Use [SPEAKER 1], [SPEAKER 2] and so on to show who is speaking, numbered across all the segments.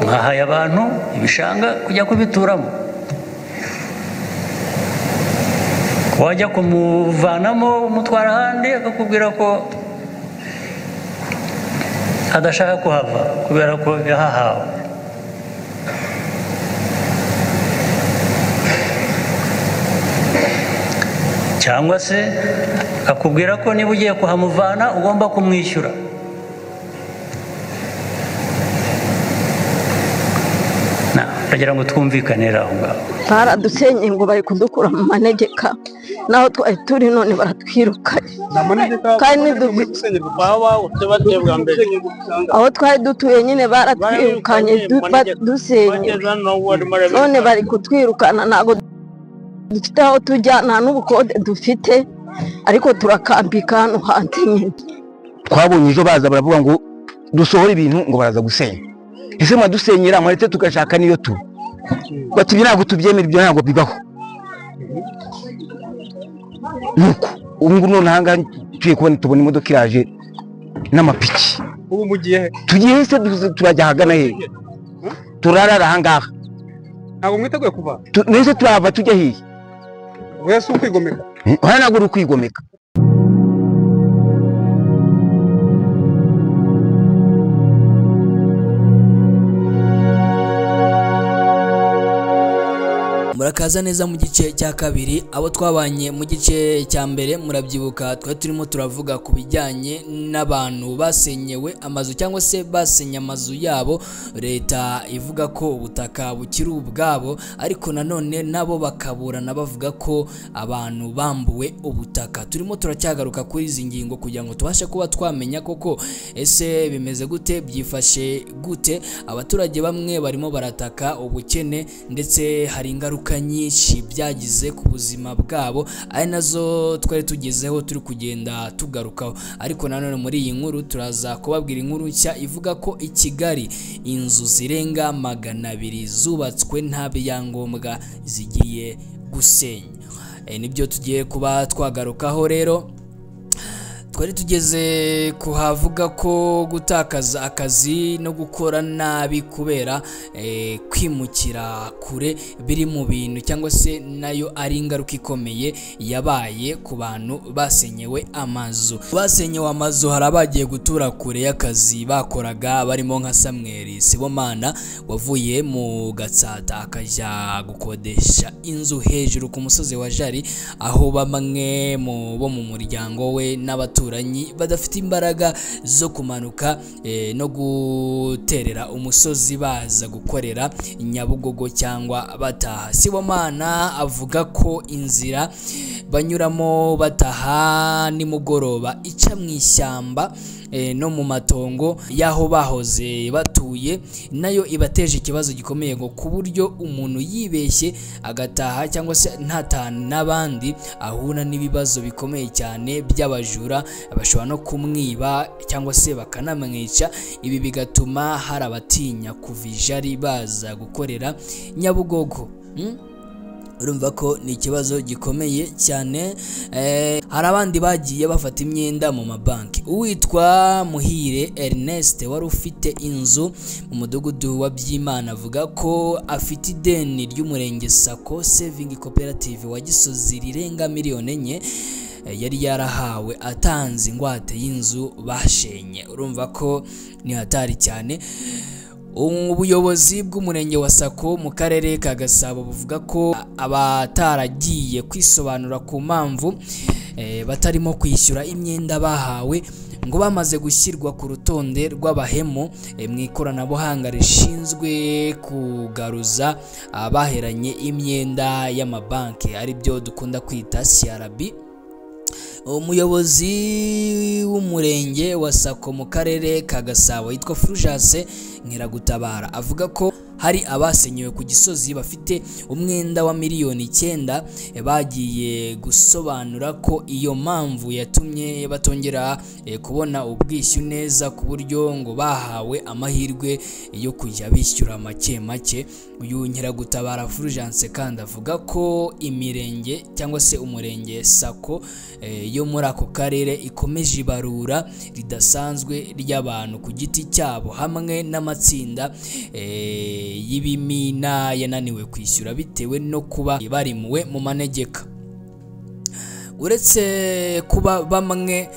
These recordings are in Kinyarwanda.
[SPEAKER 1] Mwahaye abantu ibishanga kujya kubituramo, wajya kumuvanamo umutwara ahandi akakubwira ko adashaka kuhava kubera ko yahahawe. Cyangwa se akakubwira ko niba ugiye kuhamuvana ugomba kumwishyura. Ndagira ngo twumvikane aho ngaho.
[SPEAKER 2] Baradusenye ngo bari kudukura mu manegeka, naho twari turi none baratwirukanye. Kandi aho twari dutuye nyine baratwirukanye, dusenye none bari kutwirukana. Ntabwo dufite aho tujya, nta n'ubukode dufite, ariko turakambika hano hanze nyine.
[SPEAKER 3] Twabonye ejo baza baravuga ngo dusohore ibintu ngo baraza gusenya. Ese mwadusenyera mwaretse tugashaka niyo tu bati ibyo ntabwo tubyemera, ibyo ntabwo bibaho. Nuko ubu ngubu none aha ngaha tugiye kubona tubona imodoka iraje n'amapiki.
[SPEAKER 4] Ubu mugiye
[SPEAKER 3] tugiye se turajya ahagana he? Turarara aha ngaha.
[SPEAKER 4] Ntabwo mwiteguye kuva?
[SPEAKER 3] Nese turahava tujya hehe?
[SPEAKER 4] Wese ukwigomeka?
[SPEAKER 3] Oya, ntabwo uri ukwigomeka.
[SPEAKER 5] Murakaza neza mu gice cya kabiri. Abo twabanye mu gice cya mbere murabyibuka, twari turimo turavuga ku bijyanye n'abantu basenyewe amazu cyangwa se basenye amazu yabo, leta ivuga ko ubutaka bukiri ubwabo, ariko nanone nabo bakaburana bavuga ko abantu bambuwe ubutaka. Turimo turacyagaruka kuri izi ngingo kugira ngo tubashe kuba twamenya koko ese bimeze gute, byifashe gute. Abaturage bamwe barimo barataka ubukene ndetse hari ingaruka nyinshi byagize ku buzima bwabo, ari nazo twari tugezeho turi kugenda tugarukaho. Ariko nanone muri iyi nkuru turaza kubabwira inkuru nshya ivuga ko i Kigali inzu zirenga 200 zubatswe nta byangombwa zigiye gusenya. Nibyo tugiye kuba twagarukaho. Rero twari tugeze kuhavuga ko gutakaza akazi no gukora nabi kubera kwimukira kure biri mu bintu cyangwa se nayo ari ingaruka ikomeye yabaye ku bantu basenyewe amazu. Basenyewe amazu hari abagiye gutura kure y'akazi bakoraga, barimo nka Samuel Sibomana wavuye mu Gatsata akajya gukodesha inzu hejuru ku musozi wa Jari, aho bamwe mu bo mu muryango we n'abaturanyi badafite imbaraga zo kumanuka no guterera umusozi baza gukorera Nyabugogo cyangwa bataha. Sibomana avuga ko inzira banyuramo bataha nimugoroba ica mu ishyamba no mu matongo y'aho bahoze batuye, nayo ibateje ikibazo gikomeye ngo ku buryo umuntu yibeshye agataha cyangwa se ntatana n'abandi ahura n'ibibazo bikomeye cyane by'abajura, bashobora no kumwiba cyangwa se bakanamwica. Ibi bigatuma hari abatinya kuva Ijari baza gukorera Nyabugogo. Urumva ko ni ikibazo gikomeye cyane. Hari abandi bagiye bafata imyenda mu mabanki. Uwitwa Muhire Ernest wari ufite inzu mu mudugudu wa Byimana avuga ko afite ideni ry'umurenge Sacco Saving Cooperative wa Gisozi rirenga miliyoni 4 yari yarahawe atanze ingwate y'inzu bashenye. Urumva ko ni hatari cyane. Ubuyobozi bw'umurenge wa Sacco mu karere ka Gasabo buvuga ko abataragiye kwisobanura ku mpamvu batarimo kwishyura imyenda bahawe ngo bamaze gushyirwa ku rutonde rw'abahemu mu ikoranabuhanga rishinzwe kugaruza abaheranye imyenda y'amabanki, aribyo dukunda kwita CRB. Umuyobozi w'umurenge wa Sacco mu karere ka Gasabo yitwa Fulgence Nkiragutabara avuga ko Hari abasenyewe ku Gisozi bafite umwenda wa miliyoni 9 bagiye gusobanura ko iyo mpamvu yatumye batongera kubona ubwishyu neza, ku buryo ngo bahawe amahirwe yo kujya bishyura make make. Uyu Nkeragutabara Fulgence kandi avuga ko imirenge cyangwa se umurenge Sako yo muri ako karere ikomeje ibarura ridasanzwe ry'abantu ku giti cyabo hamwe n'amatsinda y'ibimina yananiwe kwishyura bitewe no kuba barimuwe mu manegeka. Uretse kuba bamwe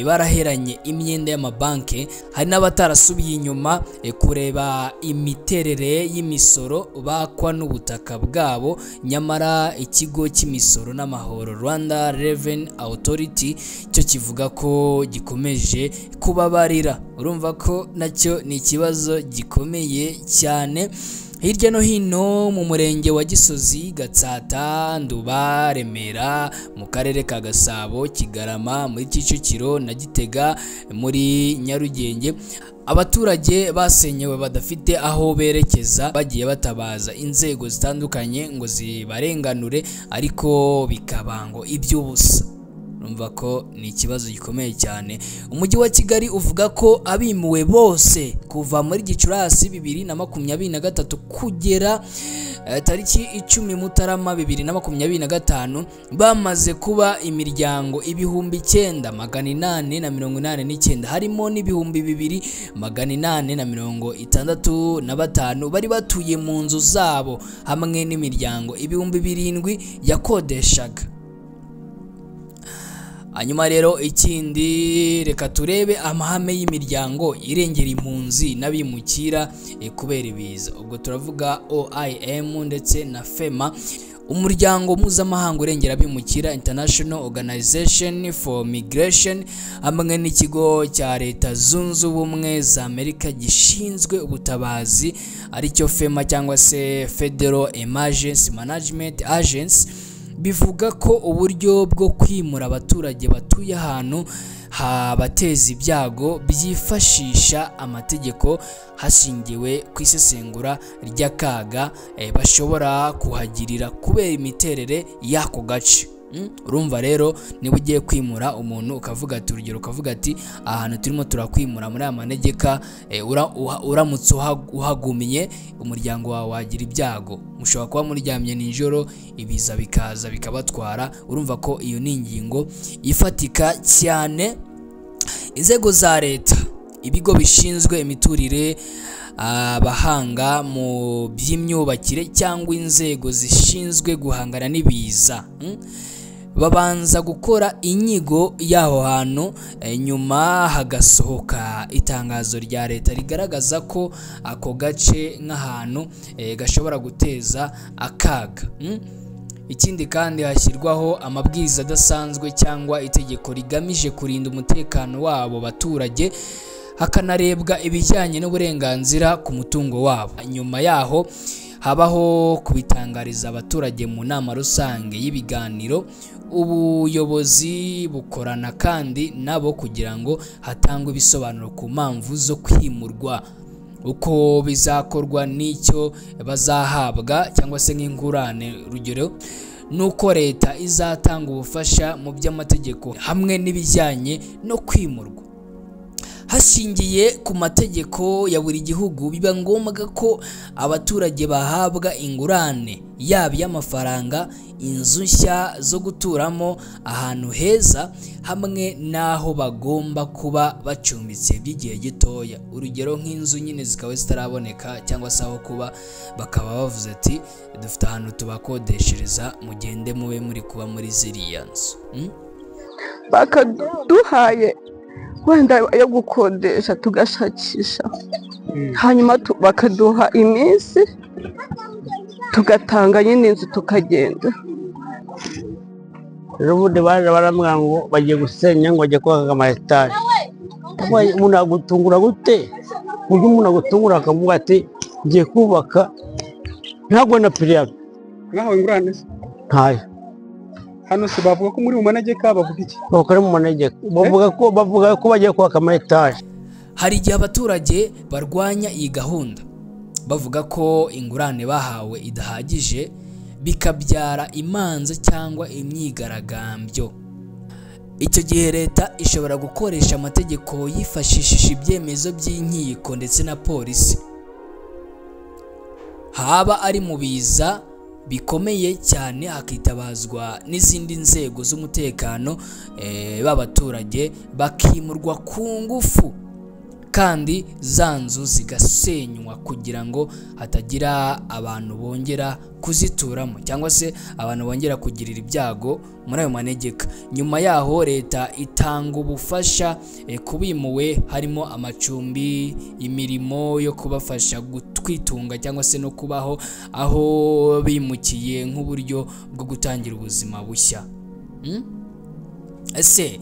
[SPEAKER 5] baraheranye imyenda y'amabanki, hari n'abatarasubiye inyuma kureba imiterere y'imisoro bakwa n'ubutaka bwabo. Nyamara ikigo cy'imisoro n'amahoro Rwanda Revenue Authority cyo kivuga ko gikomeje kubabarira. Urumva ko nacyo ni ikibazo gikomeye cyane. Hirya no hino mu murenge wa Gisozi, Gatsata, Nduba, Remera, mu karere ka Gasabo, Kigarama, muri Kicukiro na Gitega, muri Nyarugenge, abaturage basenyewe badafite aho berekeza bagiye batabaza inzego zitandukanye ngo zibarenganure, ariko bikaba ngo iby'ubusa. Urumva ko ni ikibazo gikomeye cyane. Umujyi wa Kigali uvuga ko abimuwe bose kuva muri Gicurasi 2023 kugera tariki 10 Mutarama 2025 bamaze kuba imiryango 9889, harimo n'2865 bari batuye mu nzu zabo, hamwe n'imiryango 7000 yakodeshaga. Hanyuma rero ikindi, reka turebe amahame y'imiryango irengera impunzi n'abimukira kubera ibiza. Ubwo turavuga OIM ndetse na FEMA. Umuryango mpuzamahanga urengera abimukira International Organization for Migration hamwe n'ikigo cya Leta Zunze Ubumwe za Amerika gishinzwe ubutabazi aricyo FEMA cyangwa se Federal Emergency Management Agency, bivuga ko uburyo bwo kwimura abaturage batuye ahantu habateza ibyago byifashisha amategeko hashingiwe ku isesengura ry'akaga bashobora kuhagirira kubera imiterere y'ako gace. Urumva rero niba ugiye kwimura umuntu ukavuga ati, urugero ukavuga ati ahantu turimo turakwimura muri aya manegeka, uramutse uhagumye umuryango wawe wagira ibyago, mushobora kuba muryamye nijoro ibiza bikaza bikabatwara. Urumva ko iyo ni ingingo ifatika cyane. Inzego za leta, ibigo bishinzwe imiturire, abahanga mu by'imyubakire cyangwa inzego zishinzwe guhangana n'ibiza, babanza gukora inyigo y'aho hantu, nyuma hagasohoka itangazo rya leta rigaragaza ko ako gace nk'ahantu gashobora guteza akaga. Ikindi kandi hashyirwaho amabwiriza adasanzwe cyangwa itegeko rigamije kurinda umutekano wabo baturage, hakanarebwa ibijyanye n'uburenganzira ku mutungo wabo. Nyuma yaho habaho kubitangariza abaturage mu nama rusange y'ibiganiro. Ubuyobozi bukorana kandi nabo kugira ngo hatangwe ibisobanuro ku mpamvu zo kwimurwa, uko bizakorwa n'icyo bazahabwa cyangwa se nk'ingurane, urugero nuko leta izatanga ubufasha mu by'amategeko hamwe n'ibijyanye no kwimurwa. Hashingiye ku mategeko ya buri gihugu, biba ngombwa ko abaturage bahabwa ingurane yaba y'amafaranga, inzu nshya zo guturamo, ahantu heza hamwe n'aho bagomba kuba bacumbitse by'igihe gitoya. Urugero nk'inzu nyine zikaba zitaraboneka cyangwa se aho kuba, bakaba bavuze ati dufite ahantu tubakodeshereza, mugende mube muri kuba muri ziriya nzu.
[SPEAKER 2] Bakaduhaye wenda yo gukodesha tugashakisha, hanyuma bakaduha iminsi tugatanga nyine inzu tukagenda.
[SPEAKER 6] Rero ubundi baje baramubwira ngo bagiye gusenya, ngo bagiye kubaka ama etaje. Umuntu agutungura gute? Uburyo umuntu agutungura akavuga ati ngiye kubaka ntabwo na piriyaga.
[SPEAKER 4] Mwahawe ingurane se?
[SPEAKER 6] Ntayo.
[SPEAKER 4] Hano se bavuga ko muri mu manegeka, bavuga iki?
[SPEAKER 6] Bavuga mu manegeka, bavuga ko bagiye kubaka ama etaje.
[SPEAKER 5] Hari igihe abaturage barwanya iyi gahunda bavuga ko ingurane bahawe idahagije, bikabyara imanza cyangwa imyigaragambyo. Icyo gihe leta ishobora gukoresha amategeko yifashishije ibyemezo by'inkiko ndetse na polisi, haba ari mu biza bikomeye cyane hakitabazwa n'izindi nzego z'umutekano, b'abaturage bakimurwa ku ngufu kandi za nzu zigasenywa kugira ngo hatagira abantu bongera kuzituramo cyangwa se abantu bongera kugirira ibyago muri ayo manegeka. Nyuma yaho leta itanga ubufasha kubimuwe, harimo amacumbi, imirimo yo kubafasha kwitunga cyangwa se no kubaho aho bimukiye nk'uburyo bwo gutangira ubuzima bushya. Ese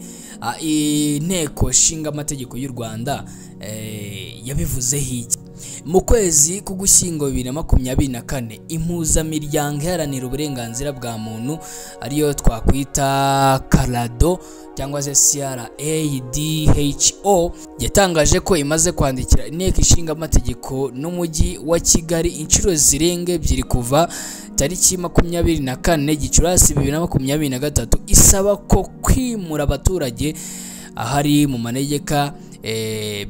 [SPEAKER 5] inteko ishinga amategeko y'u Rwanda yabivuzeho iki? Mu kwezi k'Ugushyingo 2024, impuzamiryango iharanira uburenganzira bwa muntu ariyo twakwita CARADO cyangwa se CRADHO yatangaje ko imaze kwandikira inteko ishinga amategeko n'umujyi wa Kigali inshuro zirenga 2 kuva tariki 24 Gicurasi 2023, isaba ko kwimura abaturage ahari mu manegeka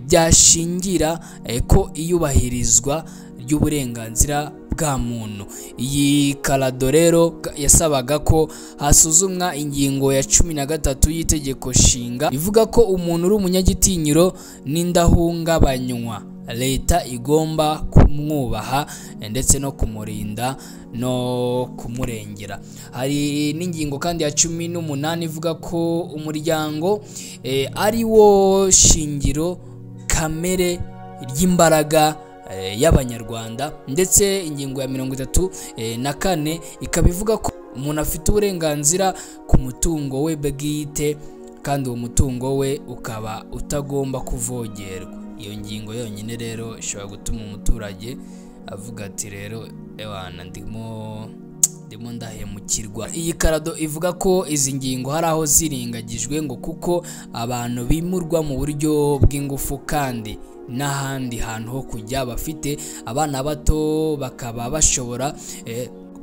[SPEAKER 5] byashingira ko iyubahirizwa ry'uburenganzira bwa muntu. Iyi CARADO rero yasabaga ko hasuzumwa ingingo ya 13 y'itegeko nshinga ivuga ko umuntu uri umunyagitinyiro n'indahungabanywa leta igomba kumwubaha ndetse no kumurinda no kumurengera. Hari n'ingingo kandi ya 18 ivuga ko umuryango ari wo shingiro kamere ry'imbaraga y'Abanyarwanda, ndetse ingingo ya 34 ikaba ivuga ko umuntu afite uburenganzira ku mutungo we bwite kandi uwo mutungo we ukaba utagomba kuvogerwa. Iyo ngingo yonyine rero ishobora gutuma umuturage avuga ati rero ewana ndimo ndahemukirwa. Iyi CARADO ivuga ko izi ngingo hari aho ziringagijwe ngo kuko abantu bimurwa mu buryo bw'ingufu kandi n'ahandi hantu ho kujya bafite abana bato bakaba bashobora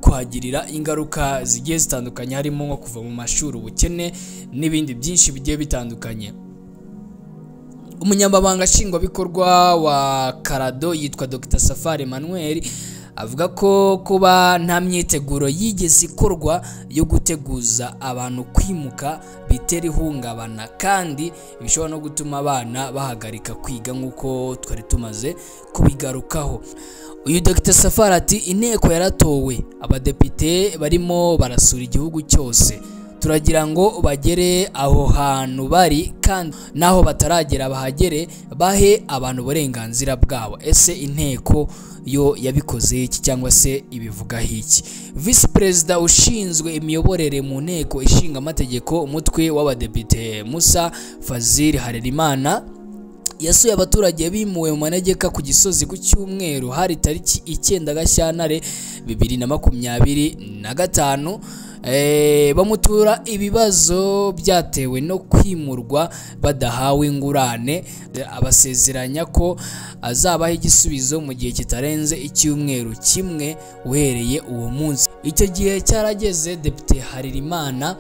[SPEAKER 5] kuhagirira ingaruka zigiye zitandukanye, harimo nko kuva mu mashuri, ubukene n'ibindi byinshi bigiye bitandukanye. Umunyamabanga nshingwabikorwa wa CARADO yitwa Dr Safari Emmanuel avuga ko kuba nta myiteguro yigeze ikorwa yo guteguza abantu kwimuka bitera ihungabana kandi bishobora no gutuma abana bahagarika kwiga nk'uko twari tumaze kubigarukaho. Uyu Dr Safari ati inteko yaratowe, abadepite barimo barasura igihugu cyose, turagira ngo bagere aho hantu bari kandi naho bataragera bahagere, bahe abantu uburenganzira bwabo. Ese inteko yo yabikoze iki cyangwa se ibivuga iki? Visi Perezida ushinzwe imiyoborere mu nteko ishinga amategeko umutwe w'abadepite Musa Fazil Harerimana yasuye abaturage bimuwe mu manegeka ku Gisozi ku cyumweru, hari tariki 9 Gashyantare 2025. Bamutura ibibazo byatewe no kwimurwa badahawe ingurane, abasezeranya ko azabaha igisubizo mu gihe kitarenze icyumweru kimwe uhereye uwo munsi. Icyo gihe cyarageze, Depite Harerimana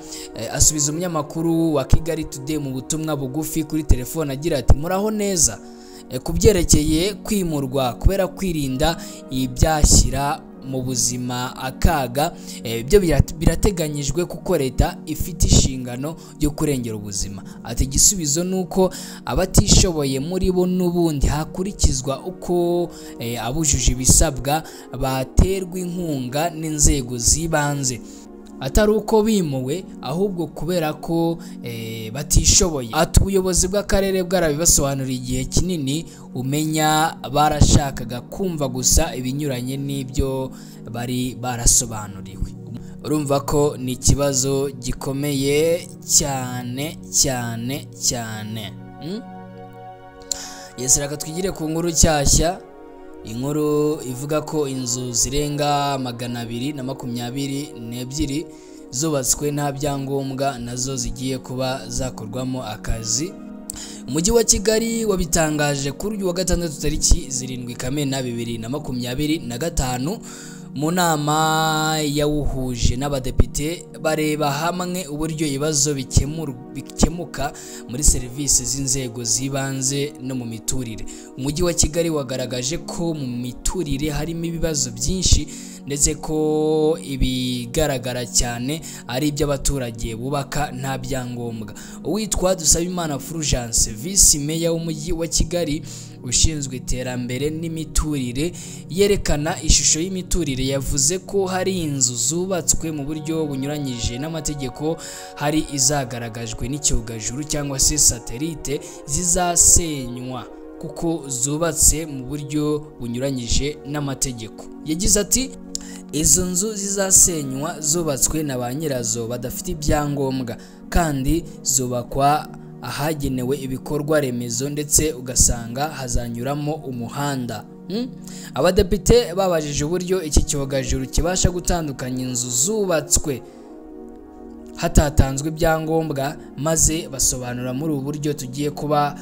[SPEAKER 5] asubiza umunyamakuru wa Kigali Today mu butumwa bugufi kuri telefone agira ati muraho neza, kubyerekeye kwimurwa kubera kwirinda ibyashyira mu buzima akaga, ibyo birateganyijwe kuko leta ifite inshingano yo kurengera ubuzima. Ati igisubizo nuko abatishoboye muri bo n'ubundi hakurikizwa uko abujuje ibisabwa baterwa inkunga n'inzego z'ibanze, atari uko bimuwe ahubwo kubera ko batishoboye. Ati ubuyobozi bw'akarere bwarabibasobanuriye igihe kinini, umenya barashakaga kumva gusa ibinyuranye n'ibyo bari barasobanuriwe. Urumva ko ni ikibazo gikomeye cyane cyane cyane. Yes, reka twigire ku nkuru nshyashya, inkuru ivuga ko inzu zirenga 222 zubatswe nta byangombwa nazo zigiye kuba zakorwamo akazi. Umujyi wa Kigali wabitangaje kuri uyu wa gatandatu tariki 7 Kamena 2025 mu nama yawuhuje n'abadepite bareba hamwe uburyo ibibazo bikemuka muri serivisi z'inzego z'ibanze no mu miturire. Umujyi wa Kigali wagaragaje ko mu miturire harimo ibibazo byinshi ndetse ko ibigaragara cyane ari iby'abaturage bubaka nta byangombwa. Uwitwa Dusabimana Fulgence, visi meya w'umujyi wa Kigali ushinzwe iterambere n'imiturire, yerekana ishusho y'imiturire, yavuze ko hari inzu zubatswe mu buryo bunyuranyije n'amategeko, hari izagaragajwe n'icyogajuru cyangwa se satelite zizasenywa kuko zubatse mu buryo bunyuranyije n'amategeko. Yagize ati: izo nzu zizasenywa zubatswe na ba nyirazo badafite ibyangombwa kandi zubakwa ahagenewe ibikorwa remezo ndetse ugasanga hazanyuramo umuhanda. Abadepite babajije uburyo iki cyogajuru kibasha gutandukanya inzu zubatswe hatatanzwe ibyangombwa, maze basobanura muri ubu buryo tugiye kuba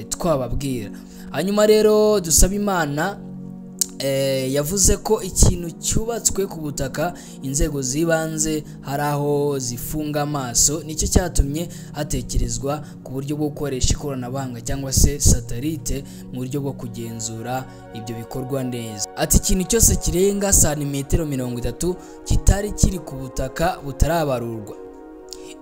[SPEAKER 5] twababwira. Hanyuma rero Dusabimana yavuze ko ikintu cyubatswe ku butaka inzego z'ibanze hari aho zifunga amaso, nicyo cyatumye hatekerezwa ku buryo bwo gukoresha ikoranabuhanga cyangwa se satelite mu buryo bwo kugenzura ibyo bikorwa neza. Ati ikintu cyose kirenga santimetero 30 kitari kiri ku butaka butarabarurwa,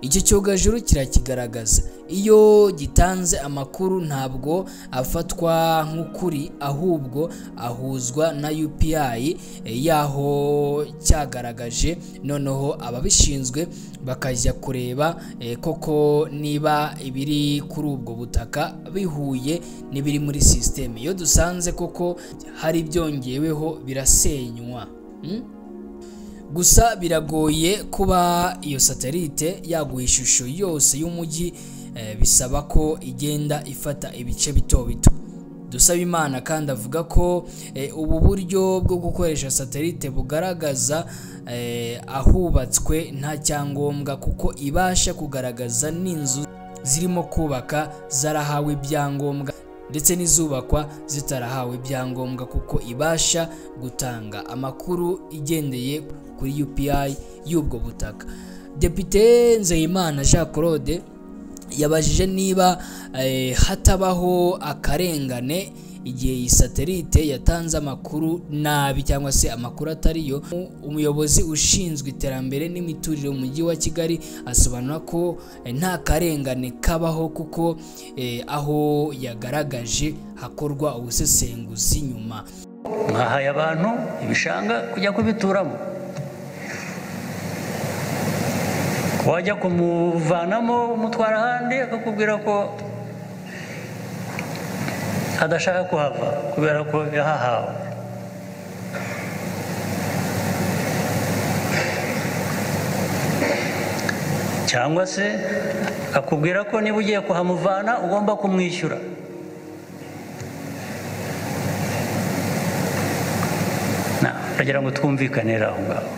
[SPEAKER 5] icyo cyogajuru kirakigaragaza. Iyo gitanze amakuru ntabwo afatwa nk'ukuri, ahubwo ahuzwa na UPI yaho cyagaragaje, noneho ababishinzwe bakajya kureba koko niba ibiri kuri ubwo butaka bihuye n'ibiri muri system. Iyo dusanze koko hari byongeweho birasenywa. Gusa biragoye kuba iyo satelite yaguha ishusho yose y'umujyi, bisaba ko igenda ifata ibice bito bito. Dusabimana kandi avuga ko ubu buryo bwo gukoresha satelite bugaragaza ahubatswe nta cyangombwa, kuko ibasha kugaragaza n'inzu zirimo kubaka zarahawe ibyangombwa ndetse n'izubakwa zitarahawe ibyangombwa, kuko ibasha gutanga amakuru igendeye kuri UPI y'ubwo butaka. Depite Nzeyimana Jean Claude yabajije niba hatabaho akarengane igihe iyi satelite yatanze amakuru nabi cyangwa se amakuru atariyo. Umuyobozi ushinzwe iterambere n'imiturire mu mujyi wa Kigali asobanura ko nta karengane kabaho, kuko aho yagaragaje hakorwa ubusesenguzi nyuma.
[SPEAKER 1] Mwahaye abantu ibishanga kujya kubituramo, wajya kumuvanamo umutwara ahandi akakubwira ko adashaka kuhava kubera ko yahahawe. Cyangwa se akakubwira ko niba ugiye kuhamuvana ugomba kumwishyura. Ndagira ngo twumvikane aho ngaho.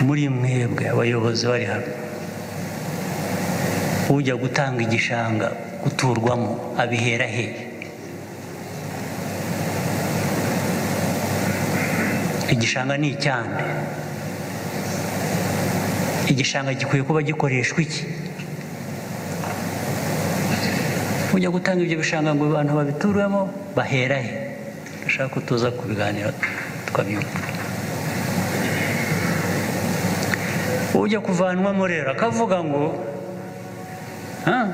[SPEAKER 1] Muri mwebwe abayobozi bari hano, ujya gutanga igishanga guturwamo abihera he? Igishanga ni icyande. Igishanga gikwiye kuba gikoreshwa iki? Ujya gutanga ibyo bishanga ngo abantu babiturwemo bahera he? Ndashaka ko tuza kubiganira tukabyumva. Ujya kuvanwamo rero akavuga ngo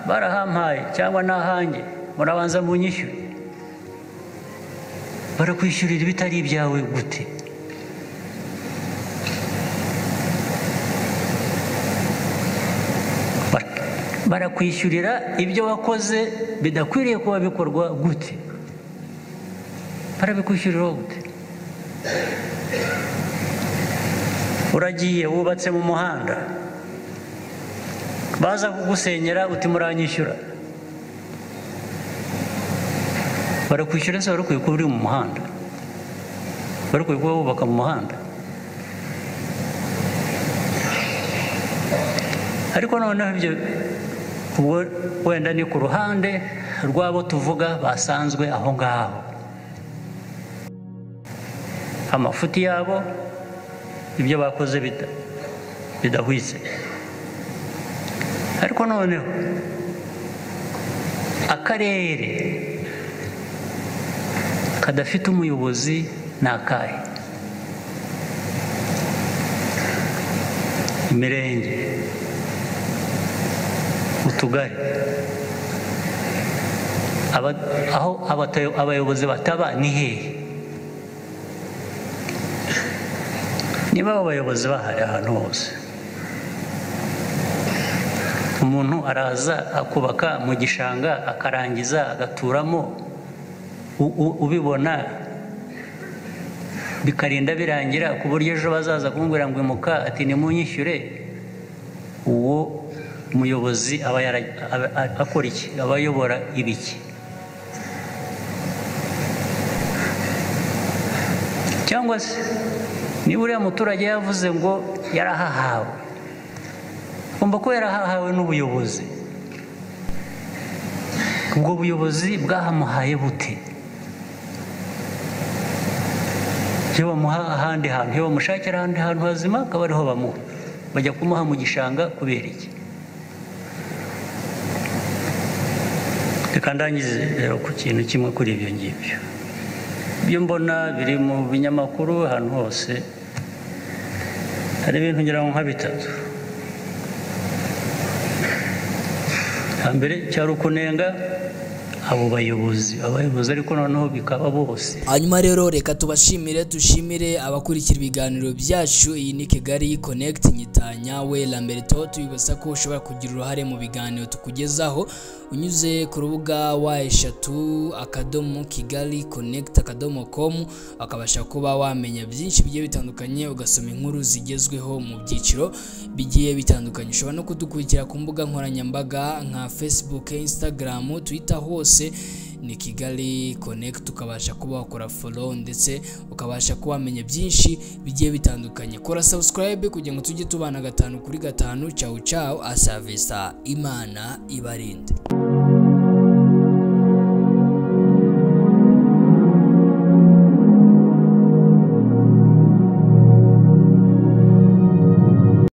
[SPEAKER 1] barahampaye cyangwa nahanjye, murabanza munyishyure. Barakwishyurira ibitari ibyawe gute? Barakwishyurira ibyo wakoze bidakwiriye kuba bikorwa gute? Barabikwishyurira gute? Uragiye wubatse mu muhanda, baza kugusenyera uti muranyishyura. Barakwishyura se warukwiye kuba uri mu muhanda? Warukwiye kuba wubaka mu muhanda? Ariko noneho ibyo ubwo wenda ni ku ruhande rw'abo tuvuga basanzwe aho ngaho, amafuti yabo, ibyo bakoze bidahwitse. Ariko noneho akarere kadafite umuyobozi ni akahe? Imirenge, utugari, aho abayobozi bataba ni hehe? Niba abo bayobozi bahari ahantu hose, umuntu araza akubaka mu gishanga akarangiza agaturamo, ubibona bikarinda birangira, ku buryo ejo bazaza kumubwira ngo imuka, ati nimunyishyure, uwo muyobozi aba akora iki? Aba ayobora ibiki? Cyangwa se niba uriya muturage yavuze ngo yarahahawe, ugomba kuba yarahahawe n'ubuyobozi. Ubwo buyobozi bwahamuhaye bute? Iyo bamuha ahandi hantu, iyo bamushakira ahandi hantu hazima, akaba ariho bamuha. Bajya kumuha mu gishanga kubera iki? Reka ndangize rero ku kintu kimwe kuri ibyo ngibyo. Ibyo mbona biri mu binyamakuru ahantu hose, hari ibintu ngira ngo nka bitatu. Hambere cyari ukunenga abo bayobozi, abayobozi ariko noneho bikaba bose.
[SPEAKER 5] Hanyuma rero reka tubashimire, tushimire abakurikira ibiganiro byacu. Iyi ni Kigali Connect, nyitanyawe Lamberto. Tubibasa ko ushobora kugira uruhare mu biganiro tukugezaho unyuze ku rubuga wa 3.kigaliconnect.com, akabasha kuba wamenya byinshi bigiye bitandukanye, ugasoma inkuru zigezweho mu byiciro bigiye bitandukanye. Ushobora no kudukurikira ku mbuga nkoranyambaga nka Facebook, Instagram, Twitter, hose ni Kigali Connect, ukabasha kuba wakora follow ndetse ukabasha kuba wamenya byinshi bigiye bitandukanye. Kora subscribe kugira ngo tujye tubana 5 kuri 5. Ciao ciao, asavisa, Imana ibarinde.